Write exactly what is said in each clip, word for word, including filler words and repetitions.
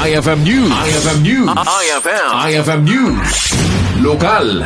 I F M News. I F M News. I F M. I F M News. Lokal.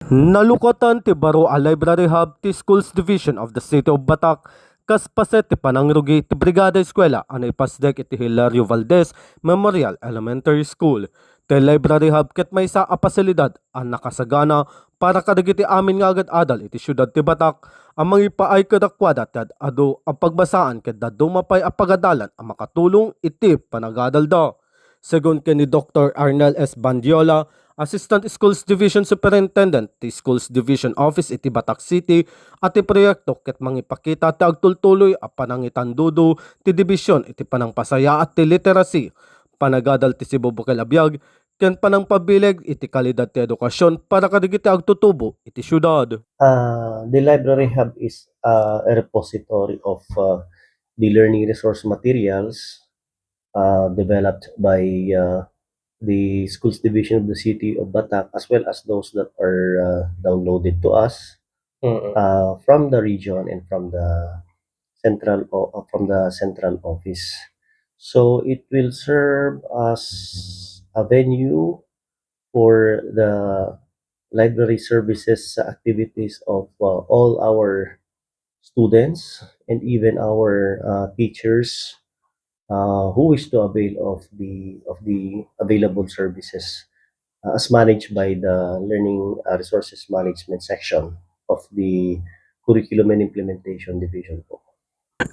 Nalukatan ti baro a library hub ti Schools Division of the City of Batak kas paset ti panangrugi ti Brigada Eskwela a naipasdek iti Hilario Valdez Memorial Elementary School. Ti library hub ket maysa a pasilidad a nakasagana para kadagiti amin nga agad-adal iti siudad ti Batak a mangipaay kadakuada ti ad-adu a pagbasaan ket dadduma pay a pagadalan a makatulong iti panagadalda. Segun ken ni Doktor Arnel S. Bandiola, Assistant Schools Division Superintendent ti Schools Division Office iti Batak City, a ti proyekto ket mangipakita ti agtultuloy a panangitandudo ti division iti panangpasayaat ti literacy, panagadal ti sibubukel a biag, ken panangpabileg iti kalidad ti edukasion para kadagiti agtutubo iti siudad. Uh, the library hub is uh, a repository of uh, the learning resource materials uh, developed by uh, the Schools Division of the City of Batak, as well as those that are uh, downloaded to us uh, from the region and from the central o- uh, from the central office. So it will serve as a venue for the library services activities of uh, all our students and even our uh, teachers uh, who wish to avail of the of the available services uh, as managed by the Learning uh, Resources Management Section of the Curriculum and Implementation Division po.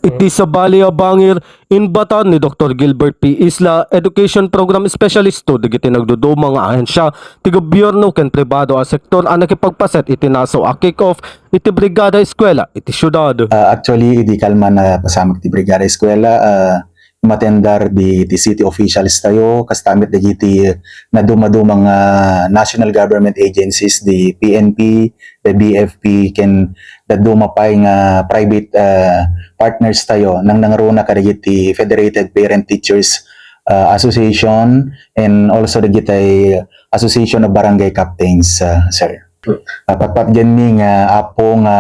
Iti sabali a bangir, inbatan ni Doktor Gilbert P. Isla, Education Program Specialist to dagiti nagduduma nga ahensya ti gobierno ken pribado a sektor a nakipagpaset iti nasaw a kick-off iti Brigada Eskwela iti siudad. Uh, actually, idi kalman a pasamak ti Brigada Eskwela, uh, matendar di ti city officials tayo, kasta met dagiti nadumaduma nga national government agencies, di P N P, the B F P, ken dadduma pay nga private uh, partners tayo, nang nangruna kadagiti Federated Parent Teachers uh, Association and also dagiti Association of Barangay Captains, uh, sir. Uh, patpatgenmi nga apo nga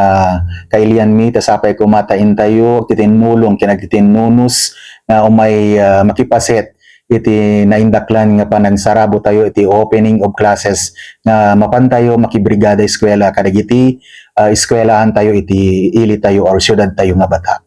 kailianmi ta sapay koma ta intayo agtitinnulong ken agtitinnunus nga umay uh, makipaset iti naindaklan nga panagsarabo tayo iti opening of classes nga mapan tayo makibrigada eskwela kadagiti uh, eskwelahan tayo iti ili tayo or syudad tayo nga bata.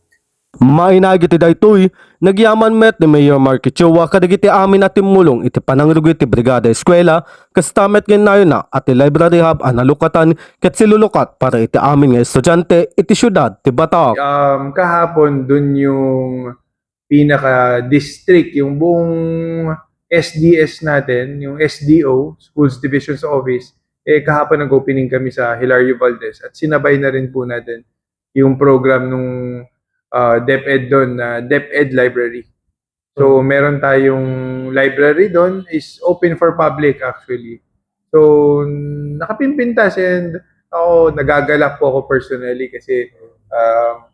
Mainaig iti daytoy, nagyaman met ni Mayor Marky Chua kadagiti amin a timmulong iti panangrugi ti Brigada Eskwela, kasta met nga innayona a ti library hub a nalukatan ket silulukat para iti amin nga estudiante iti siudad ti Batak. Um, kahapon, dun yung pinaka-district, yung buong S D S natin, yung S D O, Schools Division's Office, eh kahapon nag-opening kami sa Hilario Valdez at sinabay na rin po natin yung program nung uh, DepEd doon, uh, DepEd Library. So, meron tayong library doon, is open for public actually. So, nakapimpintas and ako, nagagalak po ako personally kasi uh,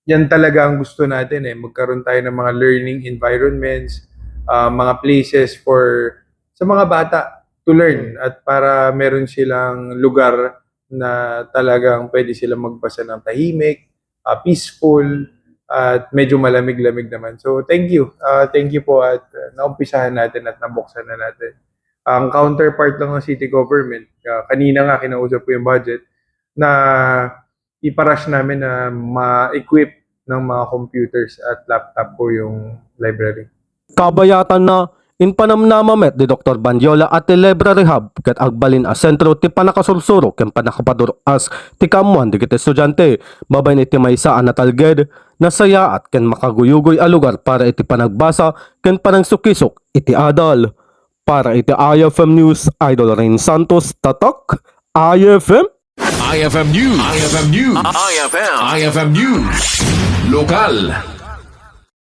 yan talaga ang gusto natin eh. Magkaroon tayo ng mga learning environments, uh, mga places for sa mga bata to learn at para meron silang lugar na talagang pwede sila magbasa ng tahimik, uh, peaceful, at medyo malamig-lamig naman. So thank you. Uh, thank you po at uh, naumpisahan natin at nabuksan na natin. Ang counterpart lang ng city government, uh, kanina nga kinausap ko yung budget, na iparush namin na ma-equip ng mga computers at laptop po yung library. Kabayatan na, impanamnama met ni Doktor Bandiola a ti library hub ket agbalin a sentro ti pannakasursuro ken pannakapadur-as ti kaammuan dagiti estudiante. Babaen iti maysa a natalged, nasayaat ken makaguyugoy a lugar para iti panagbasa ken panangsukisok iti adal. Para iti I F M News, Idol Rain Santos, Tatak, I F M. I F M News. I F M News. I F M. I F M News. Lokal.